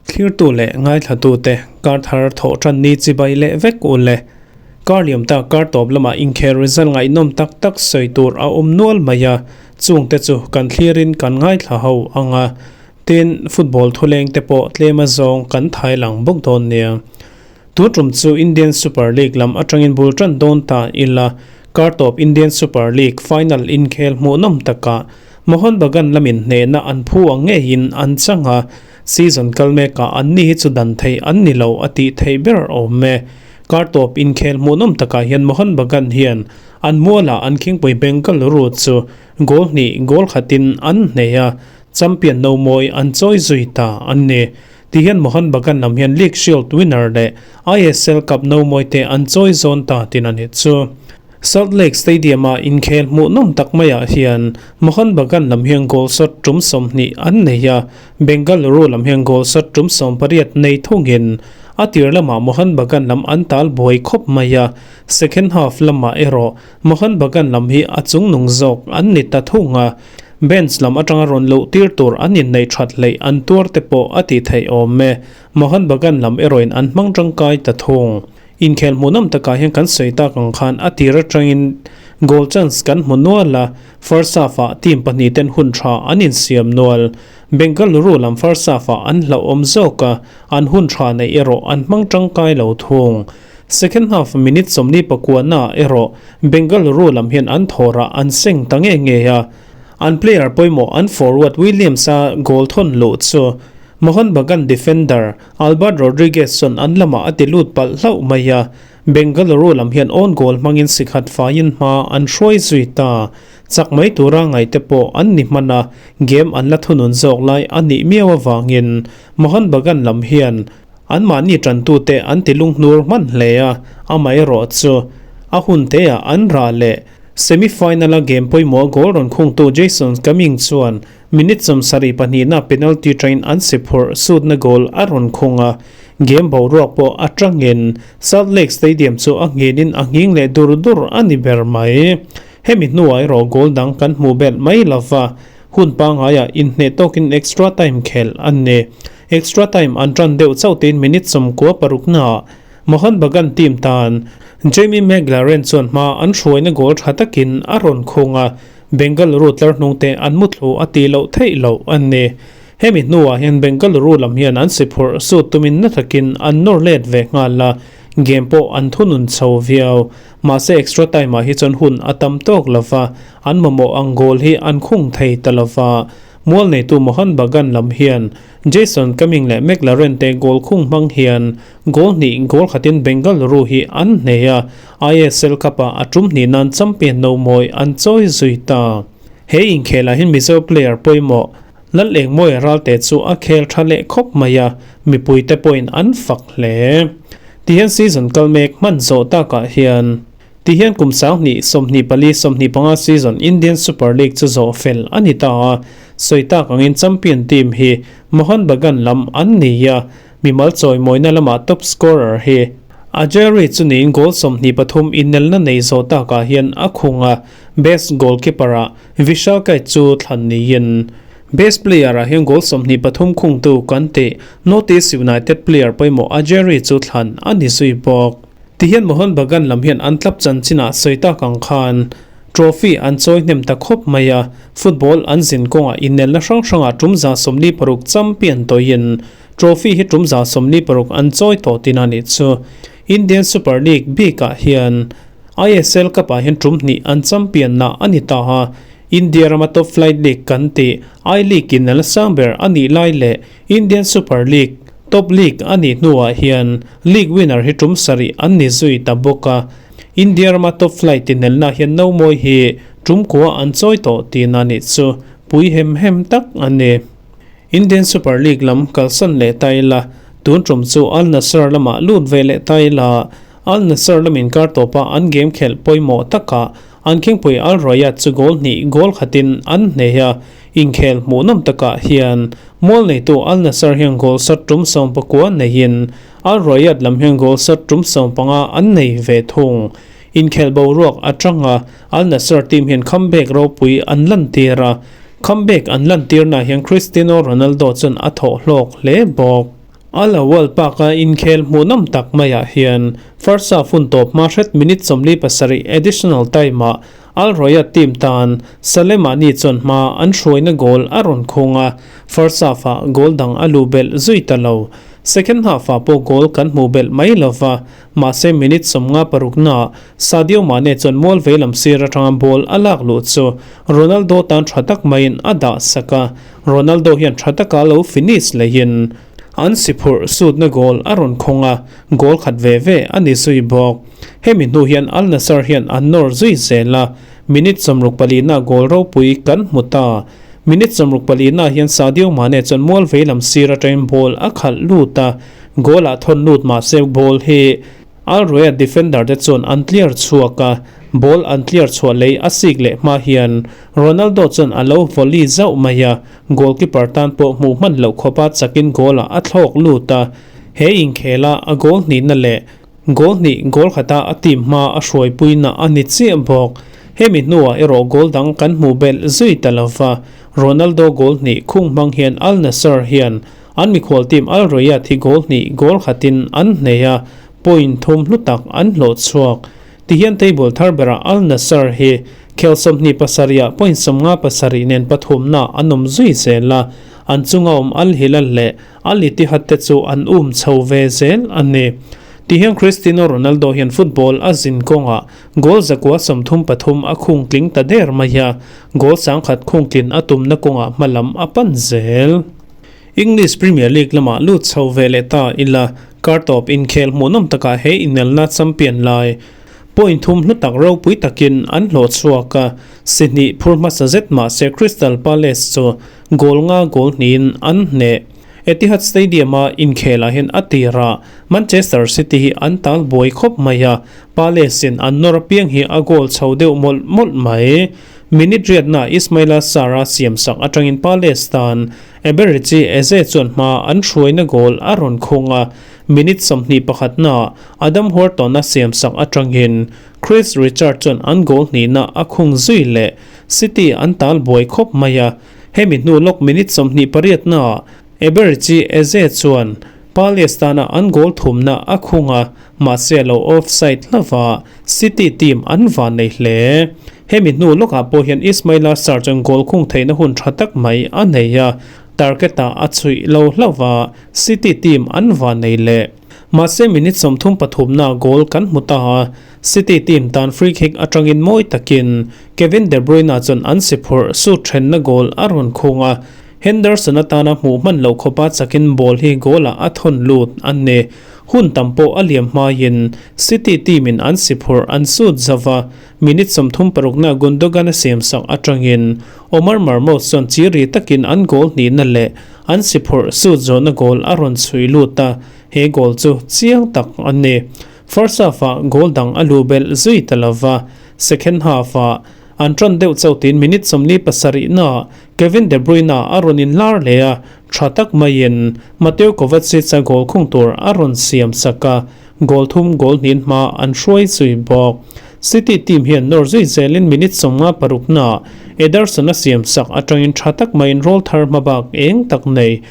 Thlirtu leh ngaithlatute kar thar thawh tan ni chibai leh vek u le. Kar liam tak kar tawp lamah inkhel result ngaihnawm tak tak sawi tur a awm nual mai a, chungte chu kan thlirin kan ngaithla ho ang a, tin football thuleng te pawh tlem azawng kan thai lang bawk dawn nia. Tu tum chu Indian Super League lam atangin bul tan dawn ta ila, kar tawp Indian Super League final inkhel hmuhnawm takah Mohun Bagan lamin hnehna an phu ang ngeiin an chang a, season kal mekah anni hi chu dan theih an ni lo a tih theih ber awm e. Kar tawp inkhel hmuhnawm takah hian Mohun Bagan hian an mualah an khingpui Bengaluru chu goal hnih goal khatin an hneh a, champion no mawi an chawi zui ta an ni. Ti hian Mohun Bagan lam hian League Shield winner leh ISL Cup no mawi te an chawi zawn ta tin a ni chu. Salt Lake Stadium-a inkhel hmuhnawm tak maiah hian Mohun Bagan lam hian goal shot tum 20 an nei a, Bengaluru lam hian goal shot tum 18 nei thungin a tir lamah Mohun Bagan lam an tal buai khawp mai a, second half lamah erawh Mohun Bagan lam hi a chungnung zawk an ni ta thung a. Bench lam atanga rawn loh tir tur an inneih that hleih an tuar te pawh a tih theih awm e. Mohun Bagan lam erawhin an hmang tangkai ta thung. Inkhel hmuhnawm takah hian kan sawi tak ang khan a tir atangin goal chance kan hmu nual a, first half-ah team pahnih ten hun tha an insiam nual. Bengaluru lam first half-ah an hlauhawm zawk a, an hun tha neih erawh an hmang tangkai lo thung. Second half minute 29 naah erawh Bengaluru lam hian an thawrah an seng ta nge nge a, an player pawimawh an forward Williams-a goal thawn luh chu Mohun Bagan defender Albert Rodriguez chuan an lamah a ti lut palh hlauh mai a, Bengaluru lam hian own goal hmangin sikhat faiin hma an hruai zui ta. Chak mai tura ngaihte pawh an ni hman a, game an la thunun zawk lai a nih miau avangin Mohun Bagan lam hian Anmahni tantute an ti lunghnur hman hle a, amaherawh chu a hun teah an rah leh. Semi-final-a game pawimawh goal rawn khungtu Jason Cumming chuan minute 72 na penalty train an si phurh sutna goal a rawn khung a, game boruak pawh a tangin Salt Lake Stadium chu a nghinin a nghing leh dur dur a ni ber mai. Hemi hnuah erawh goal dang kan hmuh belh mai lova, hun pangaiah inhneh tawkin extra time khelh an ni. Extra time an tan deuh chauh tiin minute 96 naah Mohun Bagan team tan Jamie Maclaren chuan hma an hruaina goal tha takin a rawn khung a, Bengaluru tlar hnungte an muthlu a tih loh theih loh an ni. Hemi hnuah hian Bengaluru lam hian an si phurh sut tumin na takin an nawr let ve nghal a, game pawh an thunun chho viau. Mahse extra time ah hi chuan hun a tam tawk lova, an mamawh ang goal hi an khung thei ta lova. Mual neitu Mohun Bagan lam hian Jason Cumming leh McLaren te goal khung hmang hian goal hnih goal khatin Bengaluru hi an hneh a, ISL Cup-ah a tum hnih nan champion no mawi an chawi zui ta. He inkhelah hian Mizo player pawimawh Lalengmawia Ralte chu a khel tha leh khawp mai a, mipuite pawhin an fak hle. Tihian season kal mek hman zawh takah hian. Ti hian kum 2024 25 season Indian Super League chu zawh fel a ni ta a, sawi tak angin champion team hi Mohun Bagan lam an ni a, mimal chawimawina lamah top scorer hi Ajeri chu niin goal 23 inelna nei zawh takah hian a khung a, best goalkeeper-ah Vishal Kaith chu thlan niin best player-ah hian goal 23 khungtu kan tih North East United player pawimawh Ajeri chu thlan a ni zui bawk. Ti hian Mohun Bagan lam hian an club chanchinah sawi tak ang khan trophy an chawi hnem ta khawp mai a, football an zin kawngah inelna hrang hrangah tum 76 champion tawhin trophy hi tum 76 an chawi tawh tin a nih chu. Indian Super League bikah hian ISL Cup-ah hian tum hnih an champion na a ni ta a, India rama top flight league kan tih I-League inelna sang ber a nih lai leh Indian Super League Top League a nih hnuah hian league winner hi tum sarih an ni zui ta bawk a, India rama top flight tinelna hian no mawi hi tum kua an chawi tawh tihna nih chu pui hem hem tak a ni. Indian Super League lam kalsan leh ta ila, tun tum chu Al Nassr lamah lut ve leh ta ila, Al Nassr lamin kar tawpa an game khelh pawimawh takah an khingpui Al Rayyan chu goal hnih goal khatin an hneh a, inkhel hmuhnawm takah hian Mual neitu Al Nassr hian goal shot tum 19 neiin Al Rayyan lam hian goal shot tum 15 an nei ve thung. Inkhel boruak atanga Al Nassr team hian comeback ropui an lantir a, comeback an lantirnaah hian Cristiano Ronaldo chuan a thawh hlawk hle bawk. Al Awwal Park-a inkhel hmuhnawm tak maiah hian first half hun tawp hma hret minute 47 additional time-ah Al Rayyan team tan Salemani chuan hma an hruaina goal a rawn khung a, first half-ah goal dang a luh belh zui ta lo. Second half-ah pawh goal kan hmuh belh mai lo va, mahse minute 56-naah Sadio Mane chuan mual vei lam sir atanga ball a lak luh chu Ronaldo tan tha tak maiin a dah sak a, Ronaldo hian tha taka lo finish lehin an si phurh sutna goal a rawn khawng a, goal khat ve ve a ni zui bawk. Hemi hnu hian Al Nassr hian an nawr zui zel a, minute 64 na goal ropui kan hmu ta. Minute 64 na hian Sadio Mane chuan mual vei lam sir atangin ball a khalh lut a, goal ah thawn lut mahse ball hi Al Rayyan defender te chuan an clear chhuak a, ball an clear chhuah lei a sik leh hma hian Ronaldo chuan a lo volley zauh mai a, goalkeeper tan pawh hmuh hman loh khawpa chakin goal ah a thlawk lut a, he inkhela a goal hnihna leh goal hnih goal khata a team hma a hruaipuina a ni chiah bawk. Hemi hnuah erawh goal dang kan hmuh belh zui ta lova, Ronaldo goal hnih khung hmang hian Al Nassr hian An mikhual team Al Rayyan hi goal hnih goal khatin an hnei a, point thum hlu tak an hlawh chhuak. Tihian table thar berah Al Nassr hi khel 27 ah point 57 nen pathumna an awm zui zel a, an chunga awm Al Hilal leh Al Ittihad te chu an um chho ve zel a ni. Tihian Cristiano Ronaldo hian football a zin kawngah goal 133 a khung tling ta der mai a, goal 1000 khung tlin a tumna kawngah hmalam a pan zel. English Premier League lamah lut chho ve leh ta ila, kar tawp inkhel hmuhnawm takah he inelna champion lai point thum hlu tak ropui takin an hlawh chhuak a, si hnih phur hmasa zet mahse Crystal Palace chu goal nga goal hnihin an hneh. Etihad Stadium-a inkhelah hian a tirah Manchester City hi an tal buai khawp mai a, Palace-in an nawr apiang hi a goal chho deuh mawlh mawlh mai. Minute riatna Ismaila Sarr-a siamsak atangin Palace tan Eberechi Eze chuan hma an hruaina goal a rawn khung a, minute 21 na Adam Wharton-a siamsak atangin Chris Richard chuan an goal hnihna a khung zui leh. City an tal buai khawp mai a, hemi hnu lawk minute 28 na Eberechi Eze chuan Palace tana an goal thumna a khung a, mahse a lo offside hlauh a, City team an van nei hle. Hemi hnu lawkah pawh hian Ismaila Sarr chuan goal khung theihna hun tha tak mai a nei a, target-ah a chhuih lo hlauh a, City team an van nei leh. Mahse minute 33 na goal kan hmu ta a, City team tan free kick atangin mawi takin Kevin De Bruyne chuan an si phurh shoot thenna goal a rawn khung a, Henderson atana hmuh hman loh khawpa chakin ball hi goal-ah a thawn lut a ni. Hun tam pawh a liam hmaiin City team-in an si phurh an shoot zauh a, minute 36 na Gundogan a siamsak atangin Omar Marmoush chuan chiri takin an goal hnihna leh an si phurh shoot zawhna goal a rawn chhui lut a, he goal chu chiang tak a ni. First half-ah goal dang a luh belh zui ta lova, second half-ah an tan deuh chauh tiin minute 47 na Kevin De Bruyne a rawn inlar leh a, tha tak maiin Mateo Kovacic a goal khung tur a rawn siam sak a, goal thum goal hnin hma an hruai zui bawk. City team hian nawr zui zelin minute 56 na Ederson a siam sak atangin tha tak maiin roll thar hma bak eng tak nei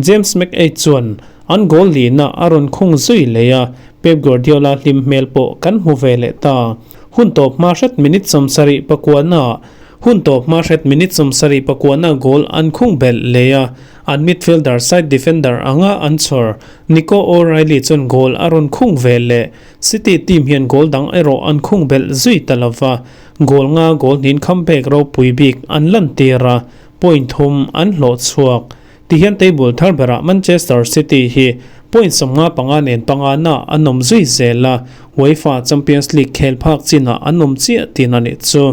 James McAid chuan an goal lihna a rawn khung zui leh a, Pep Guardiola hlim hmel pawh kan hmu ve leh ta. Hun tawp hma hret minute 79 na Hun tawp hma hret minute 79 na goal an khung belh leh a, an midfielder side defender anga an chhawr Nico O'Reilly chuan goal a rawn khung ve leh. City team hian goal dang erawh an khung belh zui ta lova, goal nga goal hnin comeback ropui bik an lantir a, point thum an hlawh chhuak. Tihian table thar berah Manchester City hi point 55 nen panga na an awm zui zel a, UEFA Champions League khel phak chinah an awm chiah tin a nih chu.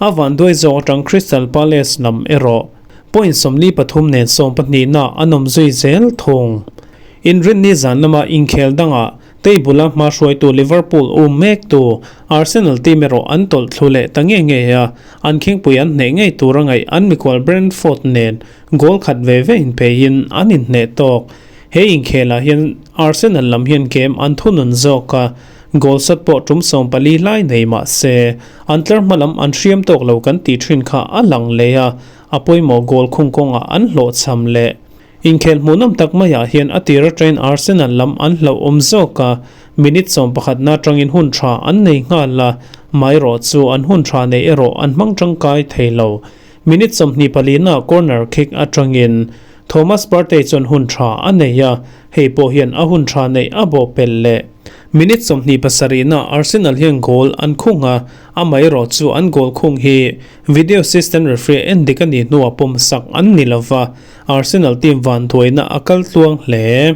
A van duai zawk atang Crystal Palace lam erawh point 43 nen 12 na an awm zui zel thung. Inrinni zan lama inkhel dangah table a hma hruaitu Liverpool um mek tu Arsenal team erawh an tawlh thlu leh ta nge nge a, an khingpui an hneh ngei tur a ngaih an mikhual Brentford nen goal khat ve ve in peiin an inhneh tawk. He inkhelah hian Arsenal lam hian game an thunun zawk a, Goal sat pawh tum 14 lai nei mah se, an tlar hma lam an hriam tawk lo kan tih thin kha a lang leh a, a pawimawh goal khung kawngah an hlawhchham leh. Inkhel hmuhnawm tak maiah hian a tir atangin Arsenal lam an hlauhawm zawk a, minute 11 na atangin hun tha an nei nghal a, maherawh chu an hun tha nei erawh an hmang tangkai thei lo. Minute 24 na corner kick atangin Thomas Partey chuan hun tha a nei a, hei pawh hian a hun tha neih a bawh pel leh. Minute 27 na Arsenal hian goal an khung a, amaherawh chu an goal khung hi video assistant referee en dik a nih hnuah pawm sak an ni lova, Arsenal team van thuaina a kal tluang hle.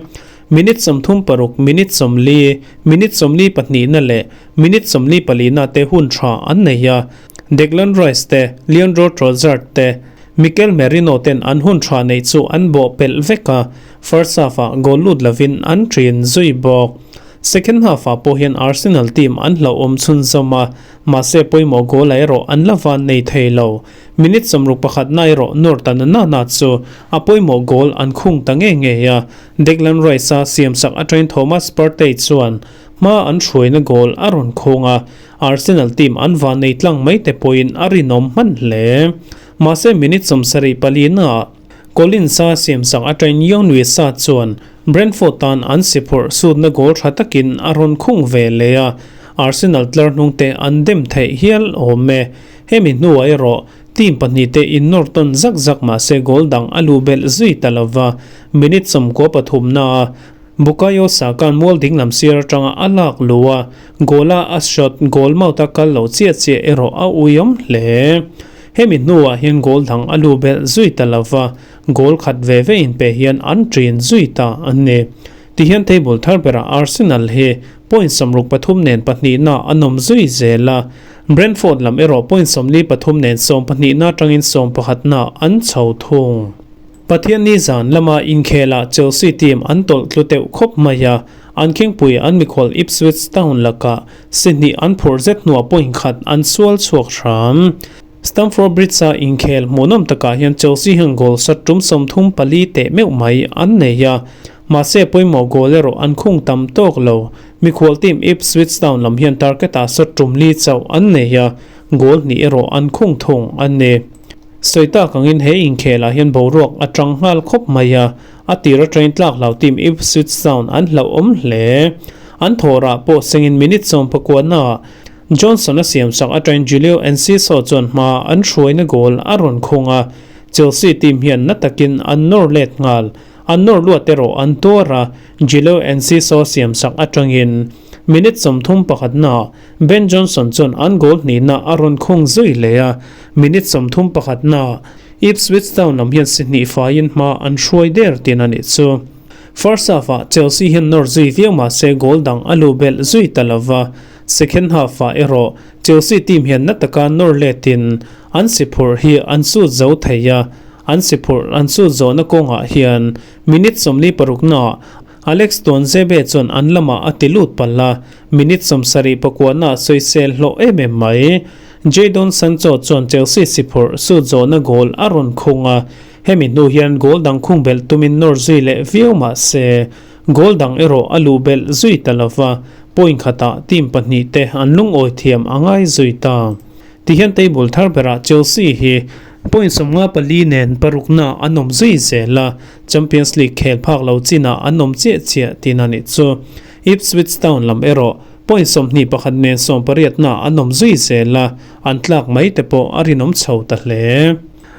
Minute 36, minute 40, minute 42 na leh minute 44 na te hun tha an nei a, Declan Rice te, Leandro Trossard te, Mikel Merino ten an hun tha nei chu an bawh pelh vek a, first half ah goal lut lovin an thin zui bawk. Second half ah pawh hian Arsenal team an hlauhawm chhunzawm a, mahse pawimawh goal ah erawh an la van nei thei lo. Minute 61 na erawh nawr ta na na na chu a pawimawh goal an khung ta nge nge a, Declan Rice a siamsak atangin Thomas Partey chuan hma an hruaina goal a rawn khung a, Arsenal team an van nei tlang mai te pawhin a rinawm hman hle. Mahse minute 74 na Collins a siamsak atangin Yoane Wissa chuan Brentford tan an si phurh sutna goal tha takin a rawn khung ve leh a, Arsenal tlar hnung te an dem theih hial awm e. Hemi hnuah erawh team pahnih te in nawr tawn zak zak mahse goal dang a lu belh zui ta lova, minute 93 na a Bukayo Saka mual ding lam sir atanga a lak lu a, goal a a shot goal mouth a kal lo chiah chiah erawh a uiawm hle. Hemi hnuah hian goal dang a lu belh zui ta lova, goal khat ve ve in pe hian an ṭin zui ta a ni. Tihian table thar berah Arsenal hi point 63 nen pahnihna an awm zui zel a, Brentford lam erawh point 43 nen 12 na atangin 11 na an chho thung. Pathianni zan lama inkhelah Chelsea team an tawlh tlu teuh khawp mai a, an khingpui an mikhual Ipswich Town lakah si hnih an phurh zet hnuah point khat an sual chhuak hram. Stamford Bridge-a inkhel hmuhnawm takah hian Chelsea hian goal sat tum 34 teh meuh mai an nei a, mahse pawimawh goal erawh an khung tam tawk lo. Mikhual team Ipswich Town lam hian target-ah sat tum li chauh an nei a, goal hnih erawh an khung thung a ni. Sawi tak angin he inkhelah hian boruak a tang nghal khawp mai a, a tir atangin tlak hlau team Ipswich Town an hlauhawm hle. An thawhrah pawh sengin minute 19 naah Johnson a siamsak atangin Julio Enciso chuan hma an hruaina goal a rawn khung a, Chelsea team hian na takin an nawr let nghal. An nawr luat erawh an tuar a, Julio Enciso siamsak atangin minute 31 naah Ben Johnson chuan an goal hnihna a rawn khung zui leh a, minute 31 naah Ipswich Town lam hian si hnih faiin hma an hruai der tin a nih chu. First half-ah Chelsea hian nawr zui viau mah se goal dang a lu belh zui ta lova, second half-ah erawh Chelsea team hian na taka nawr letin an si phurh hi an sut zo thei a, an si phurh an sut zawhna kawngah hian minute 46 naah Alex Tuanzebe chuan an lamah a ti lut palh a, minute 79 naah sawisel hlawh em em mai. Jadon Sancho chuan Chelsea si phurh sut zawhna goal a rawn khung a, hemi hnu hian goal dang khung belh tumin nawr zui leh viau mah se, goal dang erawh a luh belh zui ta lova, point khatah team pahnih te an lungawi thiam a ngai zui ta. Tihian table thar berah Chelsea hi point 54 nen parukna an awm zui zel a, Champions League khel phak lo chinah an awm chiah chiah tin a nih chu. Ipswich Town lam erawh point 21 nen 18 na an awm zui zel a, an tlak mai te pawh a rinawm chho ta hle.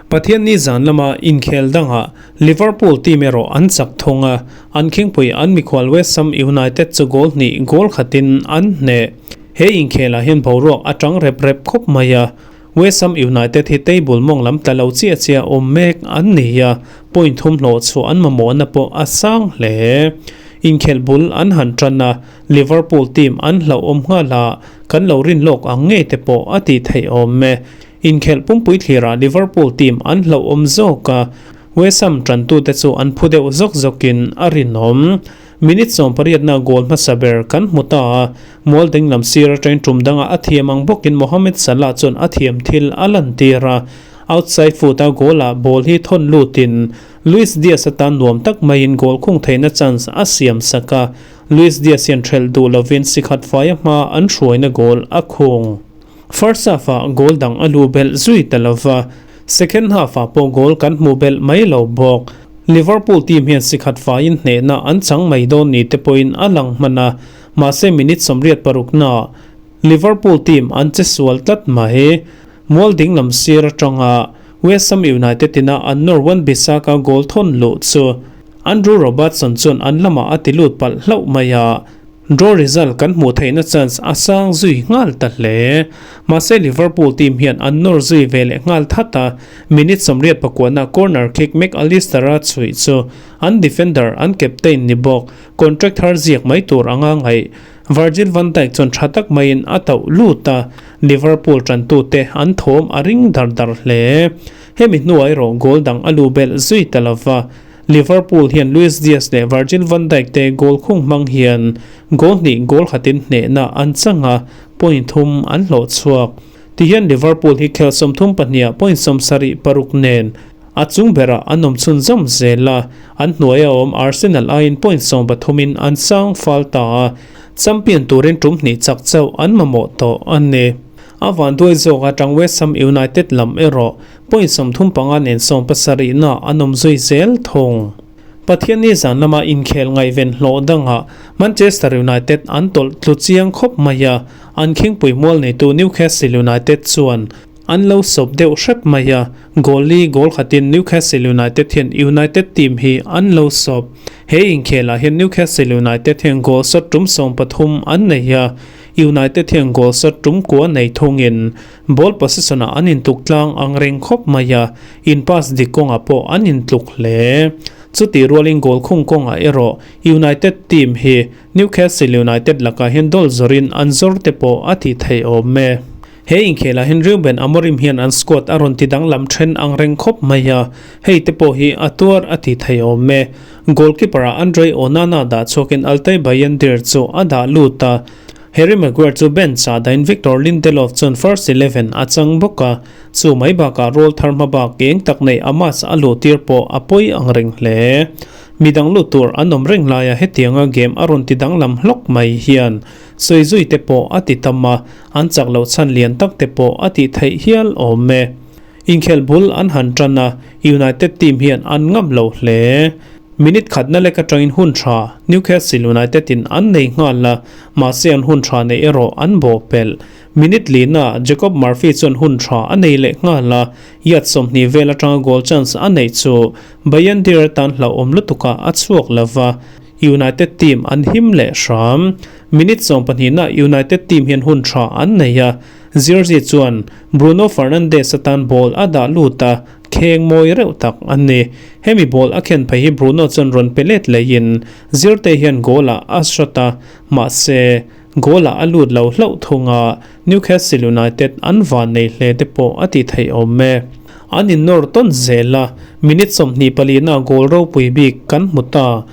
Pathianni zan lama inkhel dangah Liverpool team erawh an chak thung a, an khingpui an mikhual West Ham United chu goal hnih goal khatin an hneh. He inkhelah hian boruak a tang rep rep khawp mai a, West Ham United hi table mawng lam tla lo chiah chiah awm mek an ni a, point thum hlawh chhuah an mamawhna pawh a sang hle. Inkhelh bul an han tan a, Liverpool team an hlauhawm nghal a, kan lo rin lawk ang ngei te pawh a tih theih awm e. Inkhelh pumpui thlirah Liverpool team an hlauhawm zawk a, West Ham tantute chu an phu deuh zawk zawkin a rinawm. Minute 18 na goal hmasa ber kan hmu ta a, mual ding lam sir atangin tum dangah a thiam ang bawkin Mohamed Salah chuan a thiam thil a lan tir a, outside foot a goal ah ball hi thawn lutin Luis Diaz atan nuam tak maiin goal khung theihna chance a siam sak a. Luis Diaz hian ṭhelh duh lovin si khat faia hma an hruaina goal a khung. First half-ah goal dang a luh belh zui ta lova, second half-ah pawh goal kan hmuh belh mai lo bawk. Liverpool team hian si khat faiin hnehna an chang mai dawn ni te pawhin a lang hman a, mahse minute 86 naah Liverpool team an che sual tlat mai. Mual ding lam sir atanga West Ham United ina an nawr Wan-Bissaka goal thawn luh chu Andrew Robertson chuan an lamah a ti lut palh hlauh mai a, draw result kan hmuh theihna chance a sang zui nghal ta hle. Mahse Liverpool team hian an nawr zui ve leh nghal that a, minute 89 na corner kick Mac Allister-a chhuih chu an defender an captain ni bawk contract thar ziak mai tur anga ngaih Virgil van Dijk chuan tha tak maiin a tauh lut a, Liverpool tantute an thawm a ring dar dar hle. Hemi hnuah erawh goal dang a luh belh zui ta lova, Liverpool hian Luis Diaz leh Virgil van Dijk te goal khung hmang hian goal hnih goal khatin hnehna an chang a, point thum an hlawh chhuak. Tihian Liverpool hi khel 32 ah point 76 nen a chung berah an awm chhunzawm zel a, an hnuaia awm Arsenal aiin point 13 in an sang fal ta a, champion turin tum hnih chak chauh an mamawh tawh a ni. A vanduai zawk atang West Ham United lam erawh point 35 nen 70 na an awm zui zel thung. Pathianni zan lama inkhel ngaihven hlawh dangah Manchester United an tawlh tlu chiang khawp mai a, an khingpui mual neitu Newcastle United chuan an lo sawp deuh hrep mai a, goal li goal khatin Newcastle United hian United team hi an lo sawp. He inkhelah hian Newcastle United hian goal shot tum 13 an nei a, United hian goal shot tum kua nei thungin ball possession ah an intuk tlang ang reng khawp mai a, in pass dik kawngah pawh an intluk hle. Chuti rualin goal khung kawngah erawh United team hi Newcastle United lakah hian dawl zawrin an zawr te pawh a tih theih awm e. He inkhelah hian Ruben Amorim hian an squad a rawn ti danglam then ang reng khawp mai a, hei te pawh hi a tuar a ti thei awm e. Goalkeeper ah Andre Onana dah chhuakin Altay Bayindir chu a dah lut a, Harry Maguire chu bench ah dahin Victor Lindelof chuan first 11 a chang bawk a, chu mai bakah roll thar hma bak eng tak nei Amass a luh tir pawh a pawi ang reng hle. Midang lut tur an awm reng laia hetianga game a rawn ti danglam hlawk mai hian sawi zui te pawh a ti tam a, an chak loh chhan lian tak te pawh a tih theih hial awm e. Inkhel bul an han tan a, United team hian an ngam lo hle. Minute khatna lek atangin hun tha Newcastle United in an nei nghal a, mahse an hun tha neih erawh an bawh pelh. Minute lina Jacob Murphy chuan hun tha a nei leh nghal a, yard 20 vel atanga goal chance a neih chu Bayindir tan hlauhawm lutukah a chhuak lova, United team an him leh hram. Minute 12 na United team hian hun tha an nei a, Zirkzee chuan Bruno Fernandes atan ball a dah lut a, kheng mawi reuh tak a ni. Hemi ball a khen phei hi Bruno chuan rawn pe let leiin Zirkzee hian goal ah a shot a, mahse goal ah a lut lo hlauh thung a, Newcastle United an van nei hle te pawh a ti theih awm e. An innawr tawn zel a, minute 24 na goal ropui bik kan hmu ta.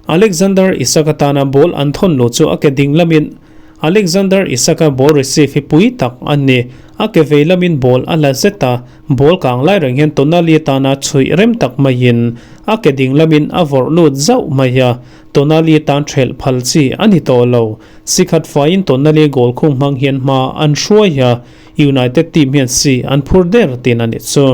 Alexander Isak atana ball an thawn luh chu a ke ding lamin Alexander Isak a ball receive hi pui tak a ni. A ke vei lamin ball a la zet a, ball kang lai reng hian Tonali atana chhuih rem tak maiin a ke ding lamin a vawrh lut zauh mai a, Tonali tan thelh phal chi a ni tawh lo. Sikhat faiin Tonali goal khung hmang hian hma an hruai a, United team hian si an phur der tin a ni chu.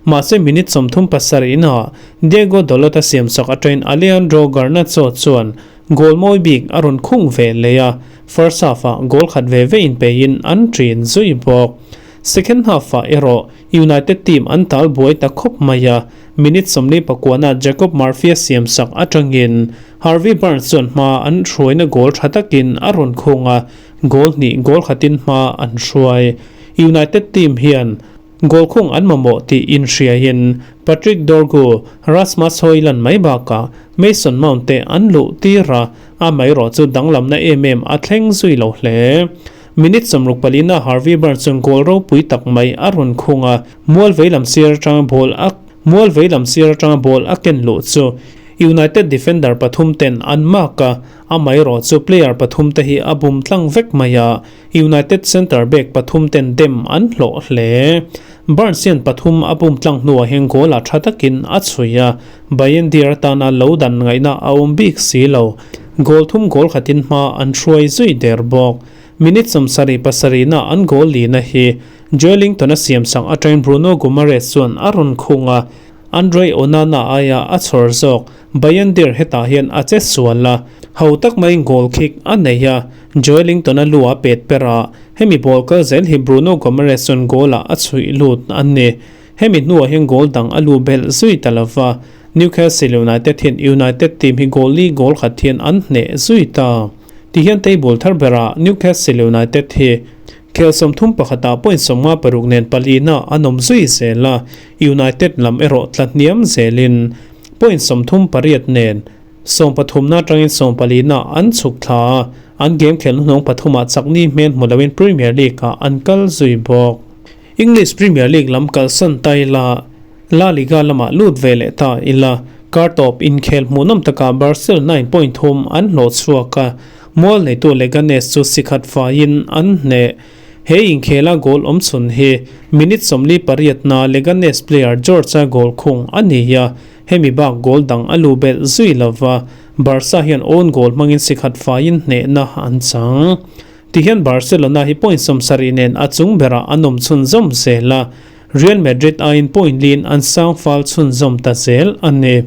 Mahse minute 37 ah Diego Dalot a siamsak atangin Alejandro Garnacho chuan goal mawi bik a rawn khung ve leh a, first half ah goal khat ve ve in peiin an ṭin zui bawk. Second half ah erawh United team an tal buai ta khawp mai a, minute 49 ah Jacob Murphy a siamsak atangin Harvey Barnes chuan hma an hruaina goal tha takin a rawn khung a, goal hnih goal khatin hma an hruai. United team hian goal khung an mamawh tih inhriain Patrick Dorgu, Rasmus Hojlund mai bakah Mason Mount te an luh tir a, a mai erawh chu danglamna em em a thleng zui lo hle. Minute 64 na Harvey Barnes chuan goal ropui tak mai a rawn khung a, mual vei lam sir atanga ball a mual vei lam sir atanga ball a ken luh chu United defender pathum ten an mark a, a mai erawh chu player pathum te hi a bum tlang vek mai a, United centre back pathum ten dem an hlawh hle. Barnes hian pathum a bum tlang hnuah hian goal ah tha takin a chhui a, Bayindir atana lo dan ngaihna a awm bik si lo. goal thum goal khatin hma an hruai zui der bawk. Minute 77 na an goal lina hi Joelinton-a siamsak atangin Bruno Guimaraes chuan a rawn khung a, Andre Onana aia a chhawr zawk Bayindir hetah hian a che sual a, ho tak maiin goal kick a nei a, Joelinton-a lu a pet per a, hemi ball kal zel hi Bruno Guimaraes chuan goal-ah a chhuih lut a ni. Hemi hnuah hian goal dang a lu belh zui ta lo va, Newcastle United hian United team hi goal li goal khat hian an hneh zui ta. Tihian table thar berah Newcastle United hi Khel 31ah point 56 nen palina an awm zui zel a, United lam erawh tla hniam zelin point 38 nen 13na atangin 14na an chhuk thla a, an game khel hnuhnawng pathumah chakni hmel hmu loin Premier League-ah an kal zui bawk. English Premier League lam kalsan ta ila, La Liga lamah lut ve leh ta ila, kar tawp inkhel hmuhnawm takah Barcelona-in point thum an hlawh chhuak a, Mual neitu Leganes chu sikhat faiin an hneh. He inkhela goal awmchhun hi minute 48 na Leganes player George-a goal khung a ni a, hemi bak goal dang a lu belh zui lo va, Barca hian own goal hmangin sikhat faiin hnehna an chang. Tihian Barcelona hi point 70 nen a chung berah an awm chhunzawm zel a, Real Madrid aiin point lin an sang fal chhunzawm ta zel a ni.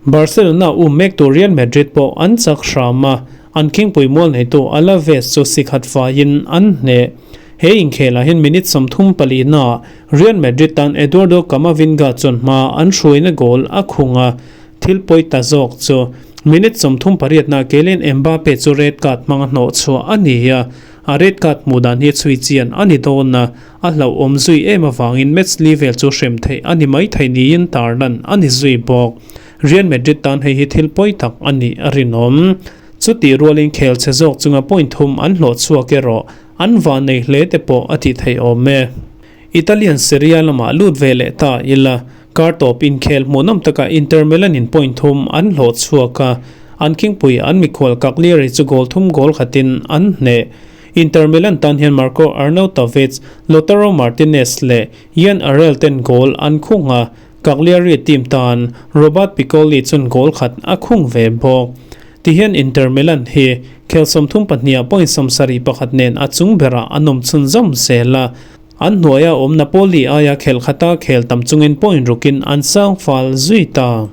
Barcelona um mektu Real Madrid pawh an chak hram a, an khingpui mual neitu Alaves chu sikhat faiin an hneh. He inkhelah hian minute 34 naah Real Madrid tan Eduardo Camavinga chuan hma an hruaina goal a khung a, thil pawi ta zawk chu minute 38 naah Kylian Mbappe chu red card hmanga hnawh chhuah a ni a, a red card hmuh dan hi chhui chian a ni dawn a, a hlauhawm zui em avangin match li vel chu hrem theih a ni mai thei niin tarlan a ni zui bawk. Real Madrid tan hei hi thil pawi tak a nih a rinawm. Chutih rualin khel chhe zawk chunga point thum an hlawh chhuak erawh an vah nei hle te pawh a tih theih awm e. Italian Serie A lamah lut ve leh ta ila, kar tawp inkhel hmuhnawm takah Inter Milan in point thum an hlawh chhuak a, an khingpui an mikhual Cagliari chu goal thum goal khatin an hneh. Inter Milan tan hian Marko Arnautovic, Lautaro Martinez leh Ian Arel ten goal an khung a, Cagliari team tan Robert Piccoli chuan goal khat a khung ve bawk. Tihian Inter Milan hi khel 32ah point 71 nen a chung berah an awm chhunzawm zel a, an hnuaia awm Napoli aia khel khata khel tam chungin point rukin an sang fal zui ta.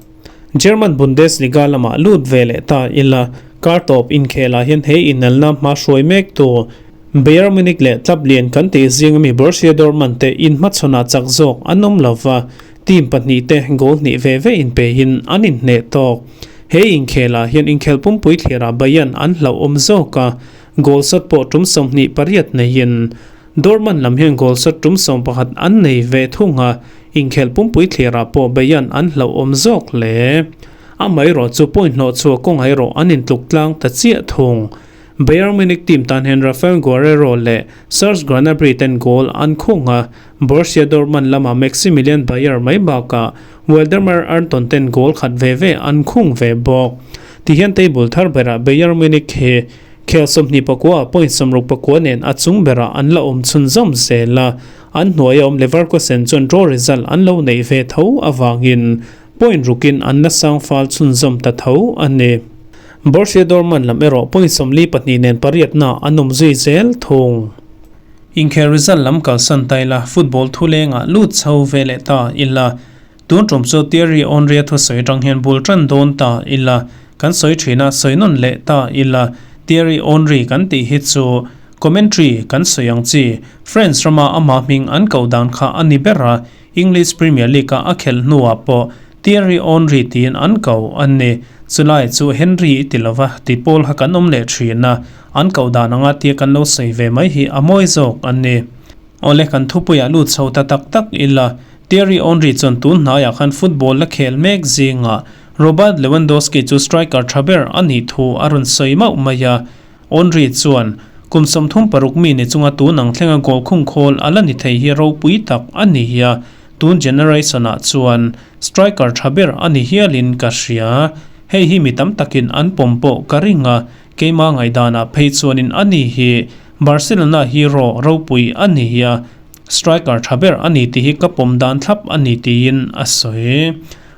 German Bundesliga lamah lut ve leh ta ila, kar tawp inkhelah hian he inelna hma hruai mek tu Bayern Munich leh club lian kan tih zing ami Borussia Dortmund te inhmachhawnah chak zawk an awm lo va, team pahnih te goal hnih ve ve inpeihin an inhneh tawk. He inkhelah hian inkhel pumpui thlirah Bayern an hlauhawm zawk a, goal shot pawh tum 28 neiin Dortmund lam hian goal shot tum 11 an nei ve thung a, inkhel pumpui thlirah pawh Bayern an hlauhawm zawk hle. Amaherawh chu point hnawh chhuah kawng erawh an intluk tlang ta chiah thung. Bayern Munich team tan hian Rafael Guerreiro leh Serge Gnabry ten goal an khung a, Borussia Dortmund lamah Maximilian Beier mai bakah Waldemar Anton ten goal khat ve ve an khung ve bawk. Tihian table thar berah Bayern Munich hi Khel 29 ah point 64 nen a chung berah an la awm chhunzawm zel a, an hnuaia awm Leverkusen chuan draw result an lo neih ve tho avangin point rukin an la sang fal chhunzawm ta tho a ni. Borussia Dortmund lam erawh point 42 nen pariatna an awm zui zel thung. Inkhel result lam kalsan ta ila, football thulengah lut chho ve leh ta ila, tun tum chu Thierry Henry-a thusawi atang hian bul tan dawn ta ila, kan sawi thin a, sawi nawn leh ta ila, Thierry Henry kan tih hi chu commentary kan sawi ang chi, France rama amah hming an koh dan kha a ni ber a, English Premier League-a a khelh hnuah pawh Thierry Henry tiin an ko a ni. Chulai chu Henry i ti lova, ti pawl kha kan awm leh thin a, an koh dan anga tia kan lo sawi ve mai hi a mawi zawk a ni. Awle kan thupuiah lut chho ta tak tak ila, Thierry Henry chuan tun hnaiah khan football la khel mek zingah Robert Lewandowski chu striker tha ber a nih thu a rawn sawi mauh mai a. Henry chuan, Kum 36 mi ni chunga tun ang thlenga goal khung khawl a la ni thei hi ropui tak a ni a, tun generation-ah chuan striker tha ber a ni hialin ka hria. Hei hi mi tam takin an pawm pawh ka ring a, keima ngaihdanah phei chuanin a ni hi Barcelona hero ropui a ni a, striker tha ber a ni tih hi ka pawm dan thlap a ni tiin a sawi.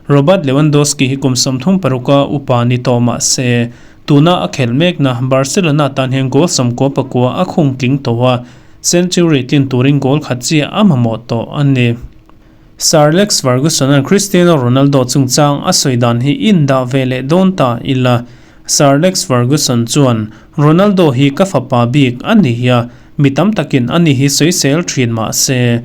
Robert Lewandowski hi kum 36 a upa ni tawh mah se, Tuna a khelh mekna Barcelona tan hian goal 99 a khung tling tawh a, century tlin turin goal khat chiah a mamawh tawh a ni. Sir Alex Ferguson-a'n Cristiano Ronaldo chungchang a sawi dan hi in dah ve leh dawn ta ila. Sir Alex Ferguson chuan, Ronaldo hi ka fapa bik a ni a, mi tam takin ani hi sawisel thin mah se,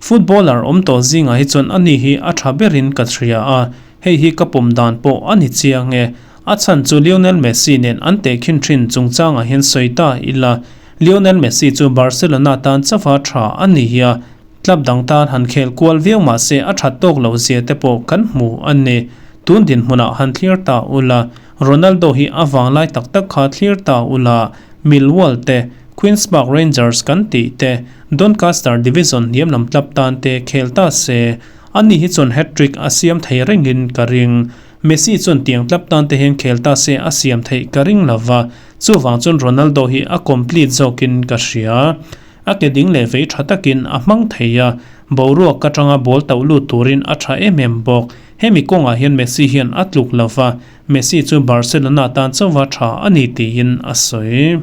footballer awm tawh zingah hi chuan ani hi a tha berin ka hria a, hei hi ka pawm dan pawh a ni chiang e. A chhan chu Lionel Messi nen an tehkhin thin chungchangah hian sawi ta ila, Lionel Messi chu Barcelona tan chauha tha a ni a, Club dang tan han khel kual viau mah se a that tawk loh zia te pawh kan hmu a ni. Tun dinhmunah han thlir ta ula, Ronaldo hi a vanglai tak tak kha thlir ta ula, Millwall te, Queens Park Rangers kan tih te, Doncaster division hniam lam club tan te khel ta se, ani hi chuan hat-trick a siam thei rengin ka ring. Messi chuan tiang club tan te hian khel ta se a siam theih ka ring lova, chuvang chuan Ronaldo hi a complete zawkin ka hria. A ke ding leh vei tha takin a hmang thei a, boruak atanga ball tauh lut turin a tha em em bawk. Hemi kawngah hian Messi hian a tluk lo va, Messi chu Barcelona tan chauha tha a ni tiin a sawi.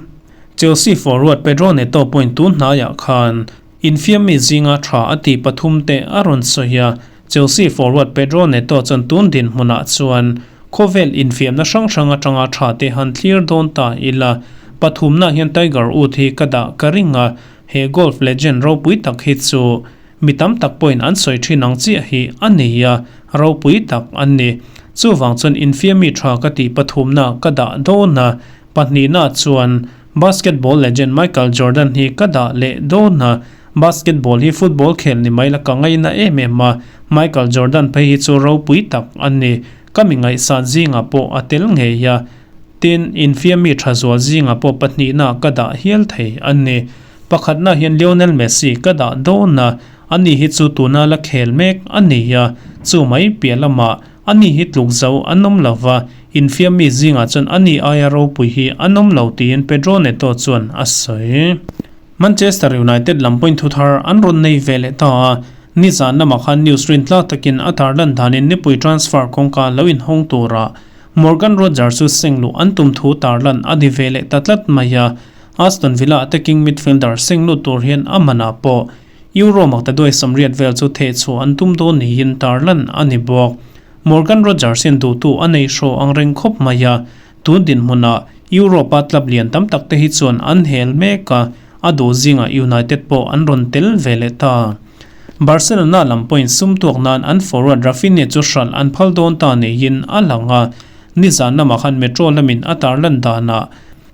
Chelsea forward Pedro Neto pawhin tun hnaiah khan infiammi zinga tha a tih pathum te a rawn sawi a, Chelsea forward Pedro Neto chuan tun dinhmunah chuan khawvel infiamna hrang hrang atanga tha te han thlir dawn ta ila. Pathumna hian Tiger Woods hi ka dah ka ring a, he golf legend ropui tak hi chu mi tam tak pawhin an sawi thin ang chiah hi a nei a, ropui tak an ni. Chuvang chuan infiammi tha ka tih pathumna ka dah dawn a, pahnihna chuan basketball legend Michael Jordan hi ka dah leh dawn a, Basketball hi football khel ni mai la ka ngaina em em a, Michael Jordan phei hi chu ropui tak a ni. Ka mi ngaihsan zingah pawh a tel ngei a, tin, infiammi tha zual zingah pawh pahnihna ka dah hial thei a ni. Pakhatna hian Lionel Messi ka dah dawn a, ani hi chu tuna la khel mek a ni a, chu mai piah lamah ani hi tluk zo an awm lo va, infiammi zingah chuan ani aia ropui hi an awm lo tiin Pedro Neto chuan a sawi. Manchester United lam pawhin thu thar an rawn nei ve leh ta a, nizan lamah khan news rin tla takin a tar lan danin nipui transfer kawngka lo inhawng tura Morgan Rogers chu seng luh an tum thu tar lan a ni ve leh ta tlat mai a, Aston Villa attacking midfielder seng lut tur hian a manah pawh Euro maktaduai 80 vel chu thehchhuah an tum dawn niin tar lan a ni bawk. Morgan Rogers hian duhtu a nei hraw ang reng khawp mai a, Tun dinhmunah Europe-a club lian tam tak te hi chuan an hel mek a, a duh zingah United pawh an rawn tel ve leh ta. Barcelona lam pawhin sum tuak nan an forward Raphinha chu hralh an phal dawn ta neiin a lang a, nizan lamah khan Metro lamin a tarlan danah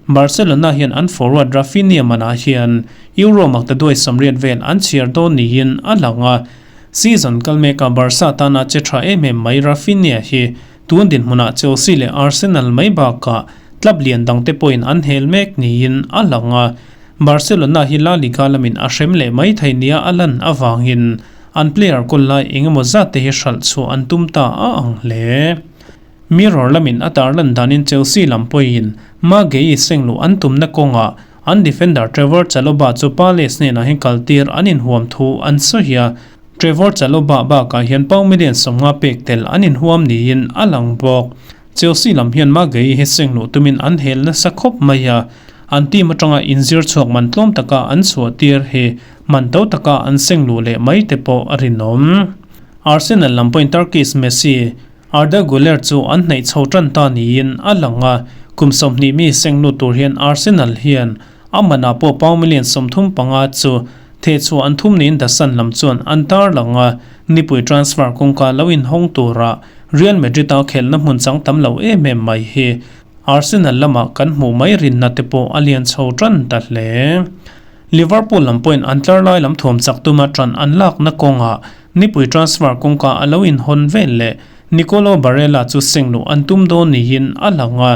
Barcelona hian an forward Raphinha manah hian Euro maktaduai 80 vel an chhiar dawn niin a lang a, season kal mekah Barca tana che tha em em mai Raphinha hi Tun dinhmunah Chelsea leh Arsenal mai bakah club lian dangte pawhin an hel mek niin a lang a, Barcelona hi La Liga lamin a hrem leh mai thei nia a lan avangin an player kawl lai eng emaw zat te hi hralh chhuah an tum ta a ang hle. Mirror lamin a tarlan danin Chelsea lam pawhin Magueye sengluh an tumna kawngah an defender Trevor Chalobah chu Palace hnenah hian kaltir an inhuam thu an sawi a, Trevor Chalobah bakah hian pound million 50 pek tel an inhuam niin a lang bawk. Chelsea lam hian Magueye hi seng luh tumin an hel nasa khawp mai a, an team atanga inzir chhuak man tlawm taka an chhuah tir hi man to taka an seng luh leh mai te pawh a rinawm. Arsenal lam pawhin Turkish Messi, Arda Guler chu an hnaih chho tan ta niin a lang a, kum 20 mi seng lut tur hian Arsenal hian A manah pawh pound million 35 chu thehchhuah an thum niin The Sun lam chuan an tarlang a, nipui transfer kawngka lo inhawng tura Real Madrid-a khelhna hmun chang tam lo em em mai hi Arsenal lamah kan hmuh mai rinna te pawh a lian chho tan ta hle. Liverpool lam pawhin an tlar lai lam thuam chak tuma tan an lakna kawngah nipui transfer kawngka a lo inhawn vel leh Nicolo Barella chu sengluh an tum dawn niin a lang a,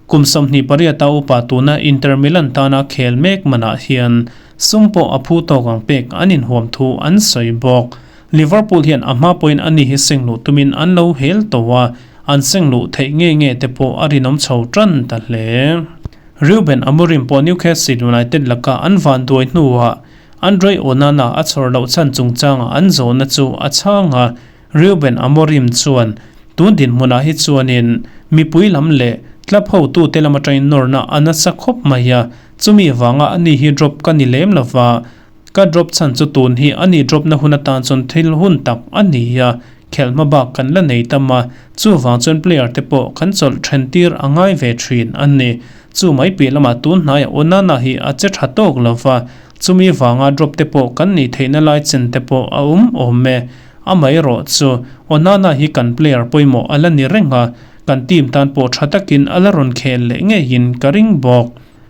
Kum 28 a upa tuna Inter Milan tana khel mek manah hian sum pawh a phu tawk ang pek an inhuam thu an sawi bawk. Liverpool hian a hma pawhin ani hi seng luh tumin an lo hel tawh a, an seng luh theih nge nge te pawh a rinawm chho tan ta hle. Ruben Amorim pawh Newcastle United laka an vanduai hnuah Andre Onana a chhawr loh chhan chungchangah an zawhna chu a chhang a, Reuben Amorim chuan, Tun dinhmunah hi chuanin mipui lam leh Club hotute lam atangin nawrna a nasa khawp mai a, chumi vanga ani hi drop ka ni lem lova, ka drop chhan chu tun hi ani drop na hun atan chuan thil hun tak a ni a, khelh hma bak kan la nei tam a, chuvang chuan player te pawh kan chawlh then tir a ngai ve thin a ni. Chu mai piah lamah tun hnaiah Onana hi a che tha tawk lova, chumi vanga drop te pawh kan nih theihna lai chen te pawh a awm awm e. Amaherawh chu Onana hi kan player pawimawh a la ni reng a, Kan team tan pawh tha takin a la rawn khel leh ngeiin ka ring bawk.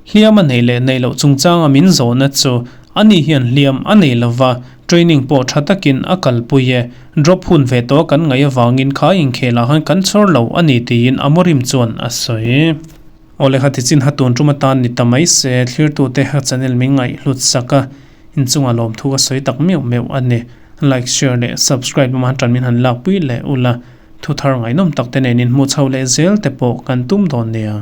Hliam a nei leh neih loh chungchanga min zawhna chu ani hian hliam a nei lova, training pawh tha takin a kalpui e. Drop hun ve tawh kan ngaih avangin kha inkhelah khan kan chhawr lo a ni tiin Amorim chuan a sawi. Awle kha tichin ha tun tum atan ni ta mai se, thlirtute ha channel min ngaihhlut sak a, inchunga lawmthu ka sawi tak meuh meuh a ni. Like, share leh subscribe lama han tan min han lakpui leh ula. Thu thar ngaihnawm tak te nen inhmuh chho leh zel te pawh kan tum dawn nia.